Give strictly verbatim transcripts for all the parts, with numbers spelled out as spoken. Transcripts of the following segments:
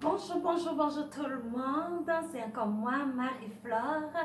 Bonjou, bonjou, bonjou tout le monde. Se ankò mwen, Marie Flore.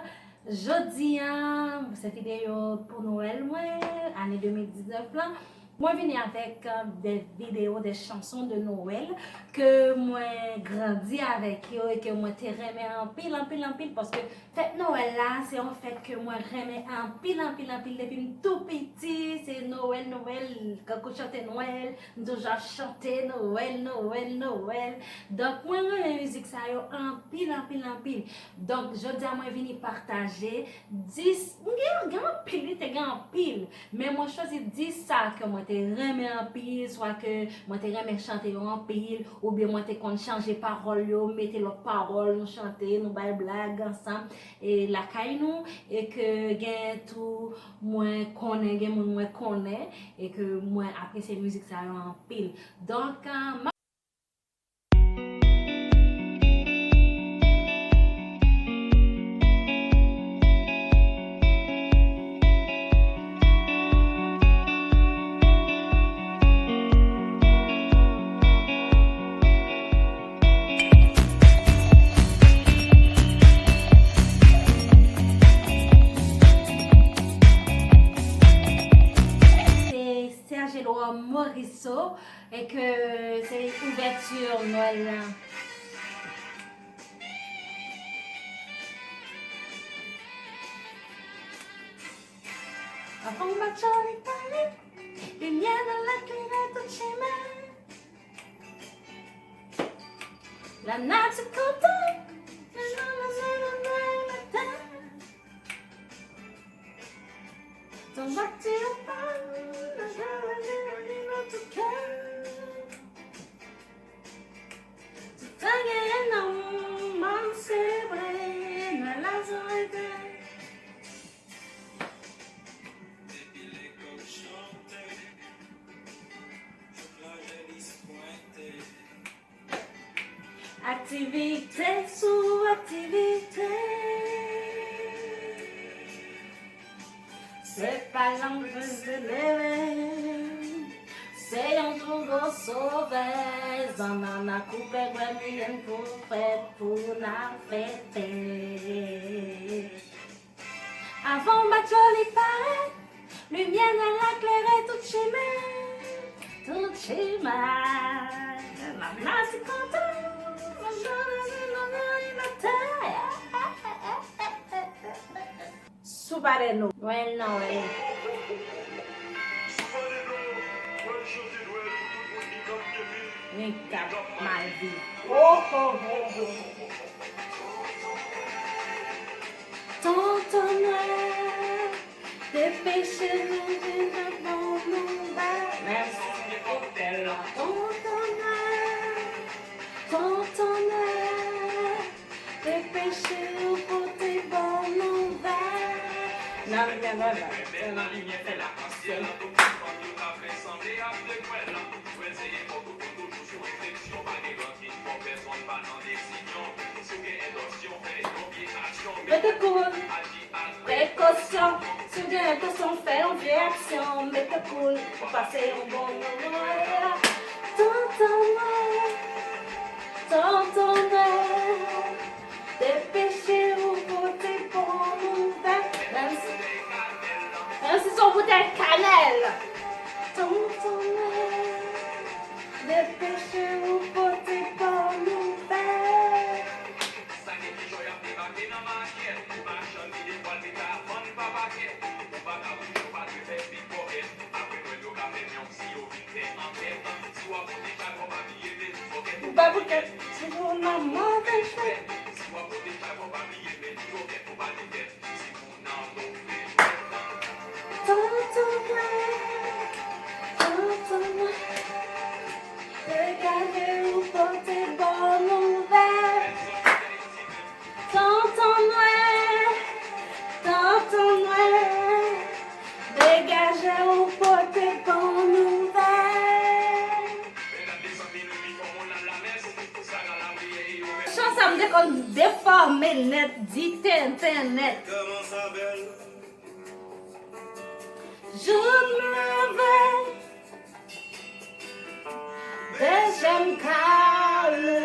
Jodi a, se videyo pou Nwèl mwen, ane de mil diznèf lan. Mwen vini avèk, euh, de videyo, de chanson de Nwèl ke mwen grandi avèk yo e ke mwen te renmen anpil, anpil, anpil, paske fèt Nwèl la, se yon fèt ke mwen renmen anpil, anpil, anpil. Depi m tou piti, se Nwèl, Nwèl, kankou chante Nwèl, m toujou ap chante Nwèl, Nwèl, Nwèl. Donk, mwen renmen mizik sa yo anpil, anpil, anpil. Donk, jodi a mwen vini pataje dis, gen, gen anpil, wi, te gen anpil. Men mwen chwazi dis sa ke mwen te renmen anpil, swa ke mwen te renmen chante yo anpil, oubyen mwen te konn chanje pawòl yo, mete lòt pawòl, nou chante, nou bay blag ansanm, e lakay nou, e ke gen tou, mwen konnen, gen moun mwen konnen, e ke mwen apresye mizik sa yo anpil. Donk, ah, Serge Edouard Morisseau, e ke se ouvèti Nwèl la. Avan m bat chòlè pale, limyè nan laklere tout chimen. Lanati kontan, nan Nwèl maten. Tanbak ti yo pa, nan jan la vi nan tout kè. Tout tan genyen nan mouman selebre, nan lazarete. Depi lekòl chante, jouk lajè dispwente. Aktivite sou aktivite. Se pa lang peze leve. Se yon tou gwo sovè. Zannanna koupe grenn li pou fèt pou n al fete. Avan w bat yo li parèt, limyè nan laklere tout chimen, tout chimen. N ap nati kontan, nan jan nan jan nan maten. Sou pa de nou, Nwèl nan wè. Nèg k ap mal viv. Oh, oh, oh, oh. Tonton Nwèl, depeche nou vin ak bon nouvèl. Menm si se kòktèl la. Tonton Nwèl, Tonton Nwèl, depeche ou pote bon nouvèl. Nan limyè Nwèl la, se nan limyè fè lakansyèl. Mete koul, prekosyon. Si w gen entansyon fè yon vye aksyon, mete koul, ou pase yon bon moman. Tonton Nwèl, Tonton Nwèl, depeche ou pote bon nouvèl. Menm si, menm si se yon boutèy kanèl. Tonton Nwèl, depeche ou pote bon nouvèl. Sa gen kijan y ap debake nan makèt. Machann ki de vwal pete a vann pa pakèt. Ou pa ka bouje, ou pa dwe fè big bòkèt. Apre Nwèl yo ka fè myon si yo vin fè ankèt. Si w ap pote chay, fò w pa bliye mete bòkèt. Ou pa bòkèt, si w nan move fèt. Si w ap pote chay, fò w pa bliye mete bòkèt, ou pa di tèt. Tonton Nwèl, Tonton Nwèl, degaje ou pote bon nouvèl. Tonton Nwèl, Tonton Nwèl, degaje ou pote bon nouvèl. Chan sa m te konn defòme nèt, di tenten nèt. Jouk m leve, dezyèm kale.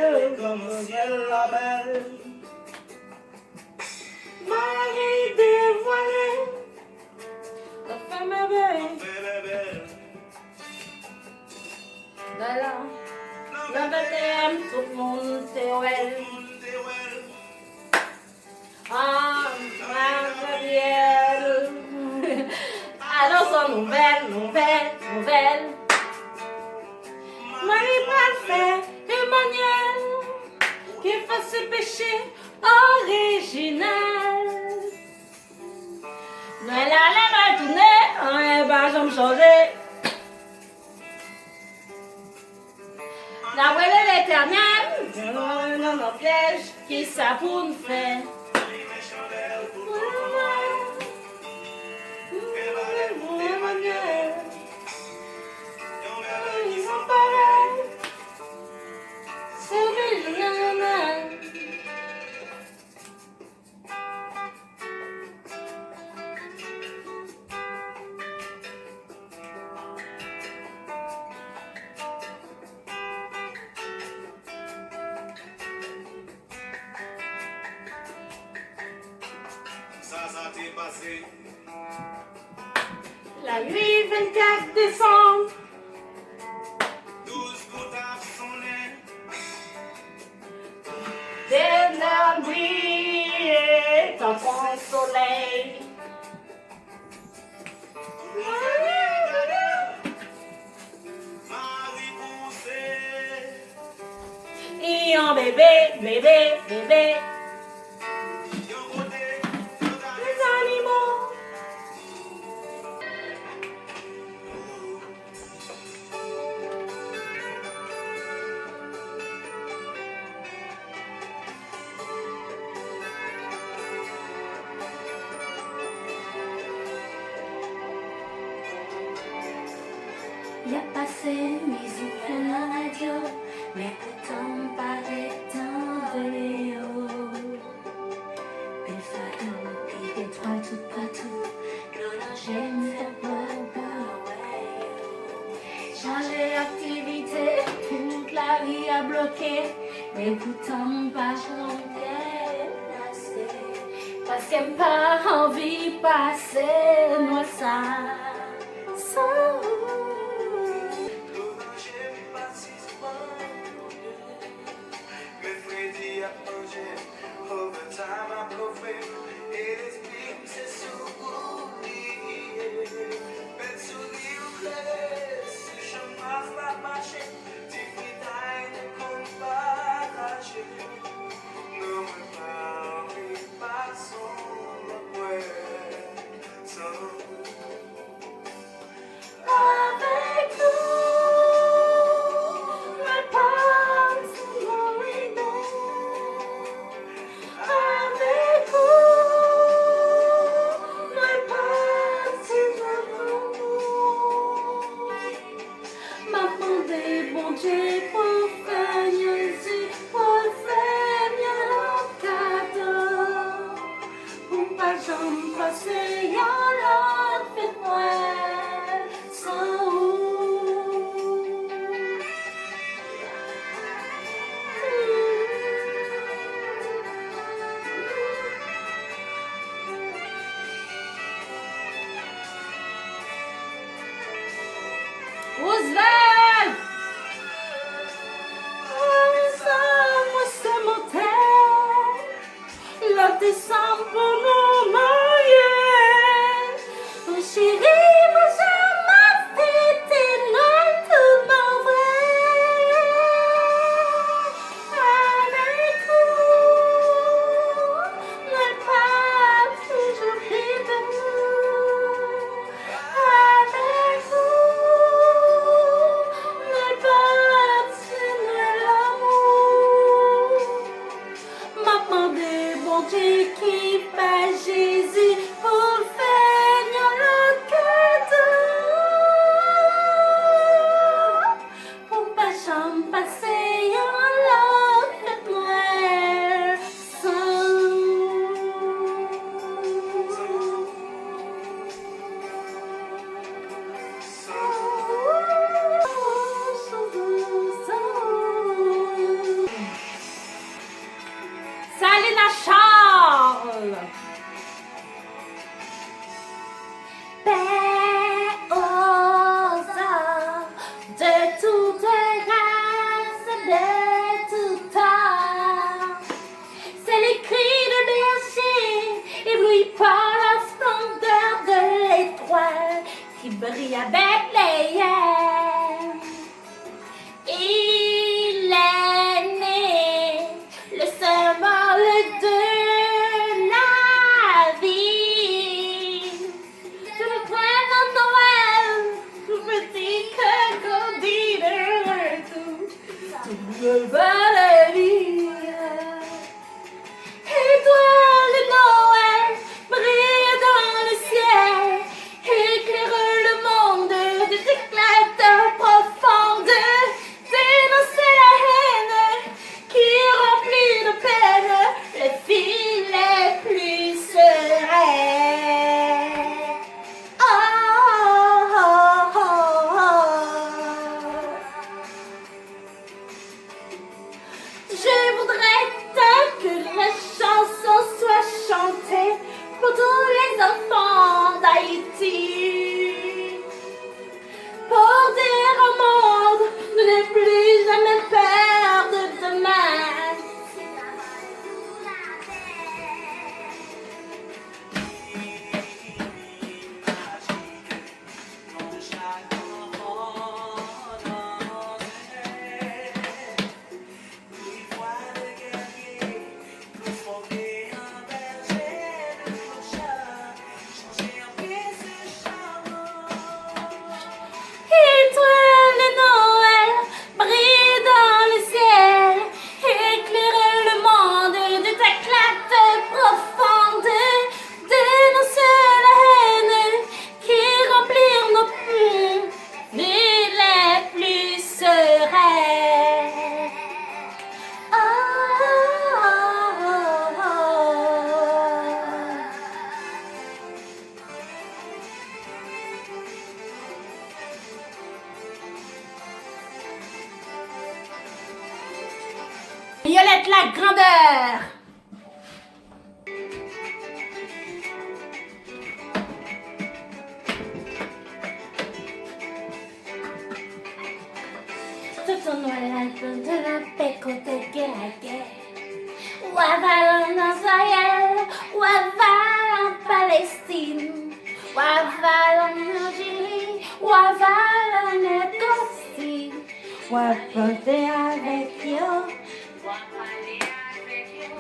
M, tout moun te wè l. An, an, Gabriel. Alò, se yon nouvèl, nouvèl, nouvèl. Mwen li pral fè Emmanuel ki fè se peche orijinal. Nwèl la, lè nwèl tounen, anyen pa janm chanje. N ap rele Letènèl, nan, nan, nan pyèj, kisa pou n fè? Sa, sa te pase. Lannuit vennkat desanm. Douz gout ap sonnen. Zetèl briye tankou solèy. Mari pouse. Yon bebe, bebe, bebe. Yon kote, yon zanimo. Y ap pase mizik mwen nan radyo, men poutan m pa ret tande yo. Pil fado, pil etwal toupatou, dlo nan je m fè pòt pou wè yo. Chanje aktivite, tout lari a bloke, men poutan m pa janm denase. Paske m pa anvi pase nwèl sa san ou. Dlo nan je m pa sispann koule. Mèkredi ap manje, overtime ap ofri, e lespri m se sou ou li ye. Bèl souri ou klere, sou chanm ras l ap mache, ti fritay nou konn pataje. Non, mwen pa anvi pase yon lòt nwèl san ou. Avèk ou, mwen pa di non, wi, non. Avèk ou, mwen pa di non, non, non. M ap mande Bondye pou l fè Jezi, pou l fè m yon lòt kado. Pou m pa janm pase yon lòt fèt Nwèl san ou. Roosevelt! Sa mwen se montè. Lòt desanm pou nou marye. Cheri, mwen sa m ap fete Nwèl touman vre. Avèk ou, Nwèl pa toujou pi bèl. Avèk ou, Nwèl pa ti Nwèl lanmou. M ap mande Bondye ki fè Jezi pou l fè n yon lòt kado. Pou m pa janm pase yon lòt fèt Nwèl san ou. Salina Charles. Bri a Bètleyèm. Il est né le symbole de la vie. Tout le printemps de Noël, tout petit cœur grandit de retour. Tout le bal est libre. Étoile de Noël, brille dans le ciel, éclaire le monde de tes éclats profonds, dénoncer la haine qui remplit nos peines, les filles les plus sereines. Oh, oh, oh, oh. Je voudrais tant que la chanson soit chantée pour tous les enfants d'Haïti, pour dire au monde de ne plus jamais peur de demain. Étoile de Noël, brille dans le ciel, éclaire le monde de tes éclats profonds, dénonce la haine qui remplit nos, mm, villes les plus sereines. Oh, oh, oh, oh. Violette la grandeur. Tonton Nwèl al plante lapè kote gen lagè. Wa va al an Izrayèl, wa va al an Palestin, wa va al an Aljeri, wa va al an Etwopi, wa plante avèk yo, wa pale avèk yo.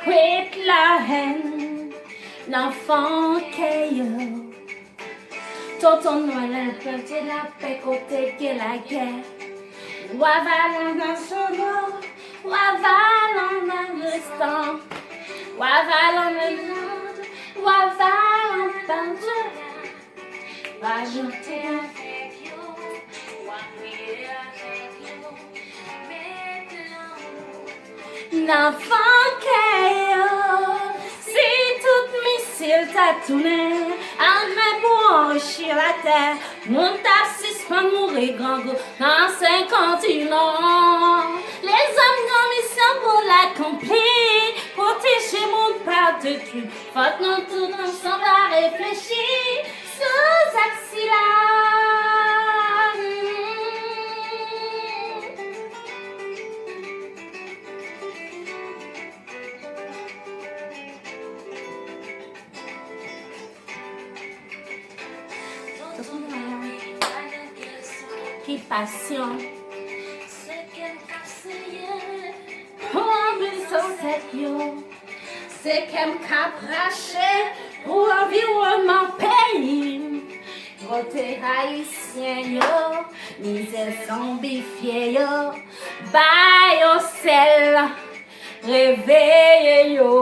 Kwit lahèn nan fon kè yo. Tonton Nwèl al plante lapè kote gen lagè. Wa va al an Azono, wa va al an Afganistan, wa va al an Inde, wa va al an Panjab. Va chante avèk yo, wa priye avèk yo. Met lanmou nan fon kè yo. Si tout misil ta tounen an grenn pou anrichi latè, moun t ap sispann mouri grangou nan senk kontinan. Lèzòm gen misyon pou l akonpli, pwoteje moun pa detwi. Fòk nou tout ansanm ta reflechi sou zak sila. Ki pasyon. Pou anvi zansèt yo. Se kè m k ap rache pou anviwònman peyi m. Kote ayisyen yo, mizè zonbifye yo, ba yo sèl, reveye yo.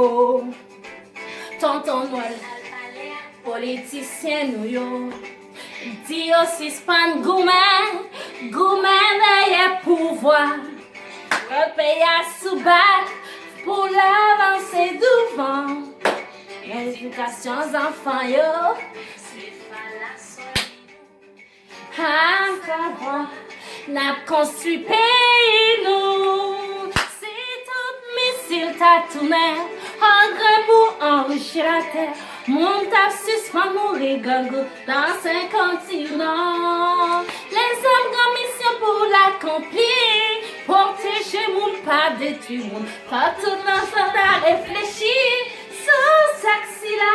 Tonton Nwèl al pale ak politisyen nou yo. Di yo sispann goumen, goumen dèyè pouvwa. Pran peyi a sou bak pou l avanse douvan. Edikasyon zanfan yo, se pa lasoli. Ankò n ap konstwi peyi nou. Si tout misil ta tounen an grenn pou anrichi latè, moun t ap sispann mouri grangou nan senk kontinan. Lèzòm gen misyon pou l akonpli, pwoteje moun, pa detwi moun. Fòk tout ansanm ta reflechi sou zak sila.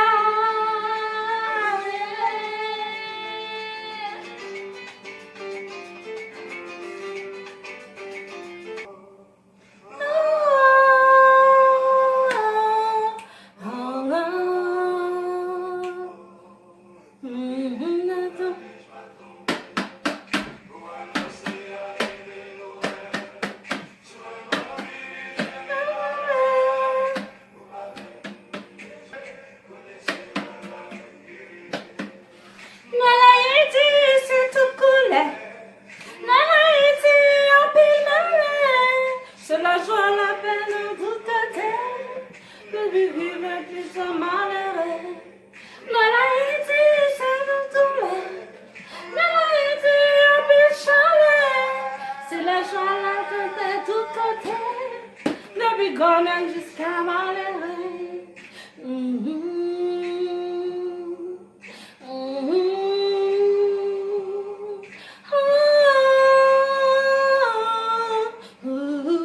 Lapè nan tout kote, nou viv yon peyi malere. Nan Ayiti, se nou tou lè. Nan Ayiti, anpil chalè. Se lè chwa la kante tout kote. Depi granmèt jiska malere. Mhm. Mhm. Ah. Mhm.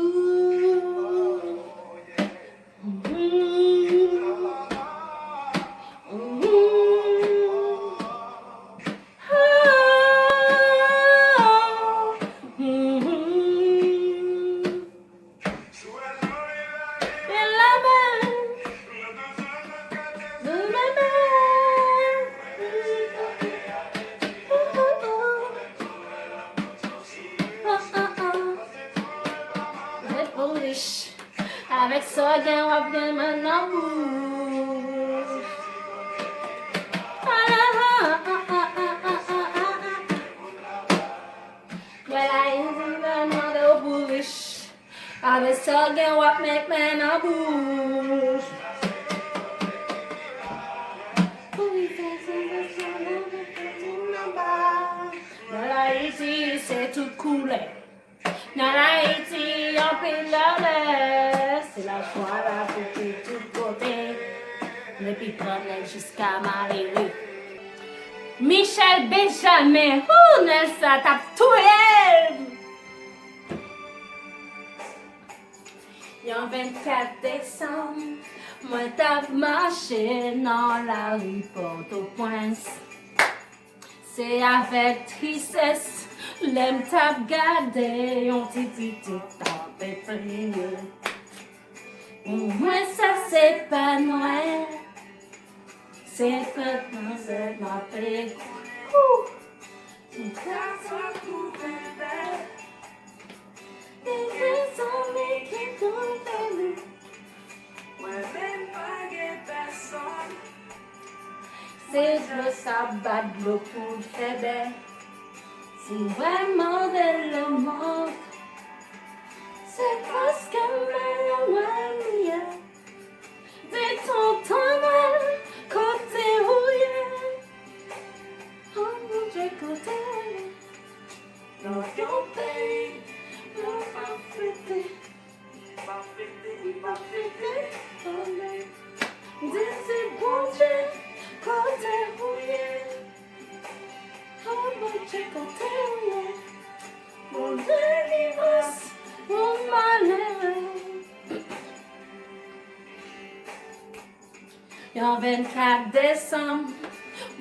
Mhm. Avèk sa w gen, w ap gen men nan bouch. Mwen la, yon ti mwen mande w pou rich. Avèk sa w gen, w ap met men nan bouch. Pou li fè sansasyon nan tèt moun anba. Nan Ayiti, se tout koulè. Nan Ayiti, anpil lè, se lachwa la pou tout kote. Depi granmèt jiska malere. Michel Benjamin, hou, Nelsa t ap touye m. Yon vennkat desanm, mwen t ap mache nan lari Pòtoprens. Se avèk tristès lè m t ap gade yon ti pitit t ap plede. Pou mwen sa se pa nwè. Se fèt nan zèb m ap ekoute. Ou! M ka sa tou bèbè. Gen de zanmi ki tou pèdi. Mwen menm pa gen pèsonn. Se dlo sa bat dlo pou l fè bè. Si w wè m mande lanmò, se paske m wè w wè m ye. Di tonton Nwèl, kote ou ye? O Bondye, kote ou ye? Nan yon peyi, nou pa fete. Pa fete, pa fete, tande. Di, di Bondye, kote ou ye? O Bondye, kote ou ye? Pou delivrans, pou malere. Yon vennkat desanm,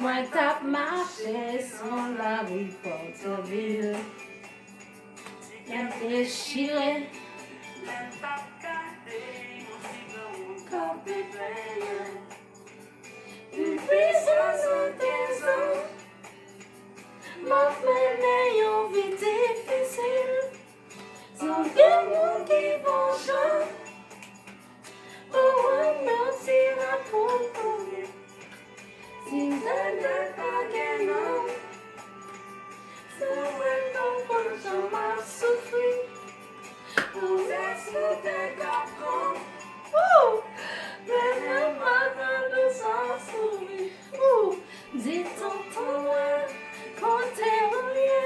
mwen t ap mache sou lari Pòtovil. Kè m dechire, lè m t ap gade yon ti granmoun k ap plenyen. Depi swasannkenz an, m ap mennen yon vi difisil. San gen moun ki bon jan, ou wè m yon ti rapon pou li. Si dèdè pa gen non, se wè m nan pòch an m ap soufri. Poutèt sou tè kapon, ou! Mennen m al nan dous an souri, ou! Di tonton mwen, kote ou ye?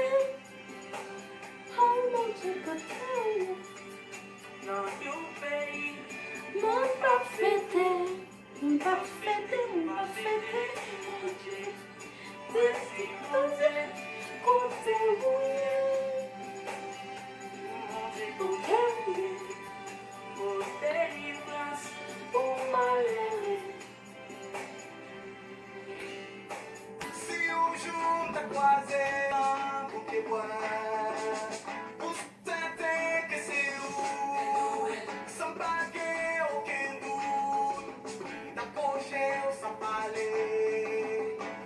O Bondye, kote ou ye? Nan yon peyi, mwen p ap fete, mwen p ap fete, mwen p ap fete, Bondye. Di Bondye, kote ou ye? Bondye, kote ou ye? Pou delivrans, pou malere. Si yon jou m ta kwaze nan bouke bwa, pou sèten ke se ou, san m pa gen okenn dout, m ta pwoche w san pale,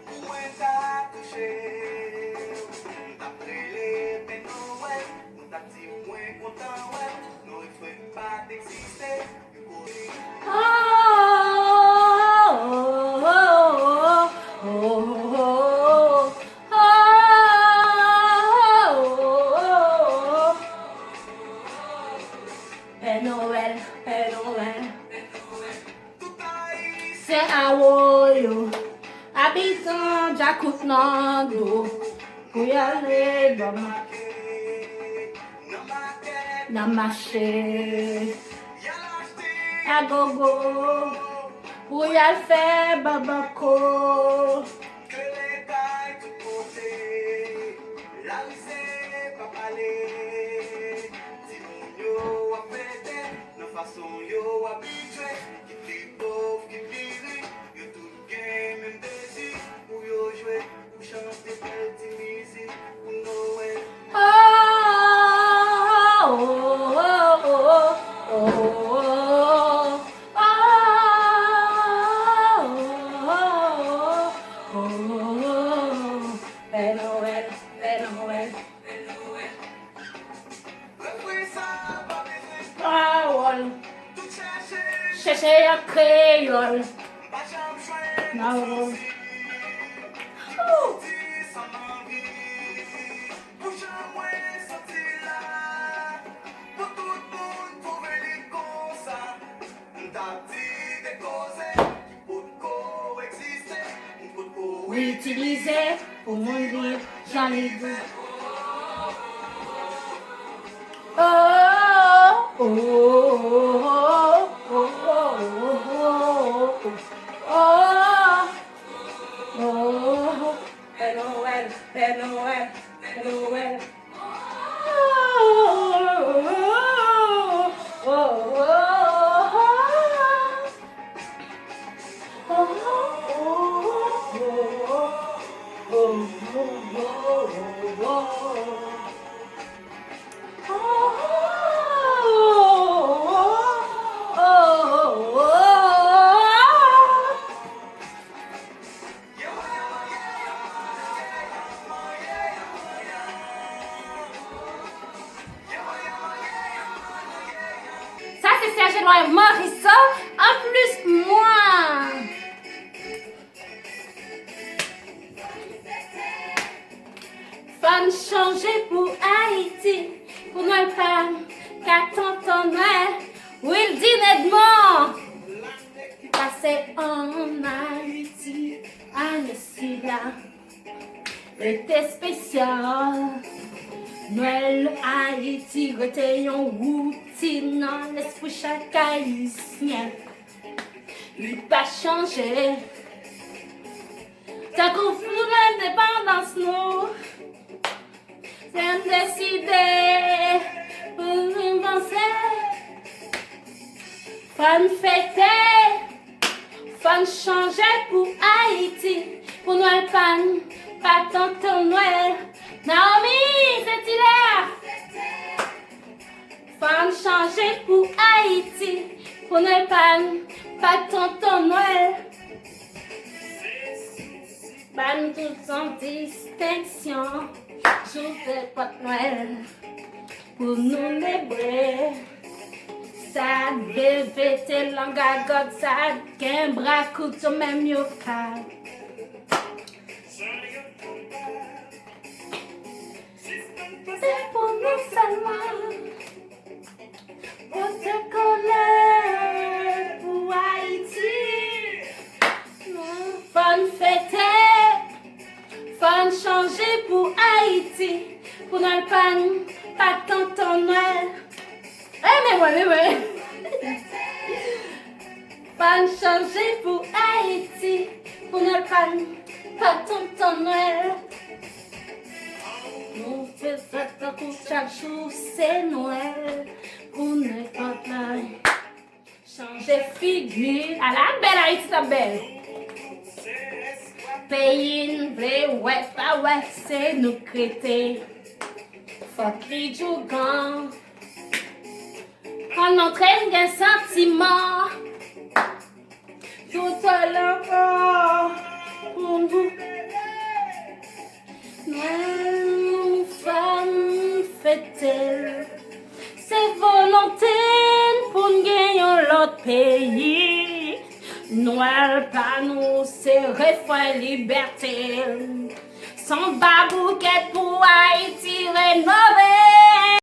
pou mwen ta touche w, m ta rele Pè Nwèl, m ta di w mwen kontan wè w, non refren pa t egziste. Pè Nwèl, Pè Nwèl, Pè Nwèl. Sen Awoyo, abitan Djakout nan dlo, pou y ale ban mache, nan mache, agogo, pou y al fè banbanko. Klere kay tout kote, lari se pa pale. Timoun yo ap fete nan fason yo abitye. Ki pi pòv, ki pi ri, yo tout gen menm dezi pou yo jwe, pou chante bèl ti mizik pou Nwèl. Oh, oh, oh, oh, oh, oh, oh, oh, oh, oh, oh, oh, Pè Nwèl, Pè Nwèl. Pawòl. Chèche an kreyòl. Nan wòl. Ooh. Ou itilize pou moun li jan li dwe. Oh, oh, oh, oh, oh, oh, oh, oh, oh, oh, oh, Pè Nwèl, Pè Nwèl, Pè Nwèl. Sa se Serge Noël Morisseau, an plis mwen. Fò n chanje pou Ayiti, pou Nwèl pa n ka tonton Nwèl. Wildine Edmond. Pase ann Ayiti, ane sila rete espesyal. Nwèl Ayiti rete yon woutin nan lespri chak Ayisyen. Li pa chanje. Tankou pou lendepandans nou, se n deside pou n vanse. Fò n fete, fò n chanje pou Ayiti, pou Nwèl pa n pa tonton Nwèl. Naomi, se ti lè a. Fò n chanje pou Ayiti, pou Nwèl pa n pa tonton Nwèl. Ban nou tout san distenksyon, ouvè pòt Nwèl pou nou selebre. Sa k vle vete lang a gòt, sa k gen bra kout yo menm yo ka. Se pou nou sèlman. Pote kole pou Ayiti. Fò n fete, fò n chanje pou Ayiti, pou Nwèl pa n pa tonton Nwèl. E men mwen, men mwen. Fò n chanje pou Ayiti, pou Nwèl pa n pa tonton Nwèl. Nou fè fèt tankou chak jou se Nwèl pou nenpòt la. Chanje figi. Ala bèl Ayiti t ap bèl. Peyi n vle wè pa wè se nou k rete. Fòk li djougan. Ann montre n gen santiman. Tout talan pou nou. Nwèl fò n fete l. Se volonte n pou n gen yon lòt peyi. Nwèl pa nou se refren libète. Sanba boukèt pou Ayiti renove.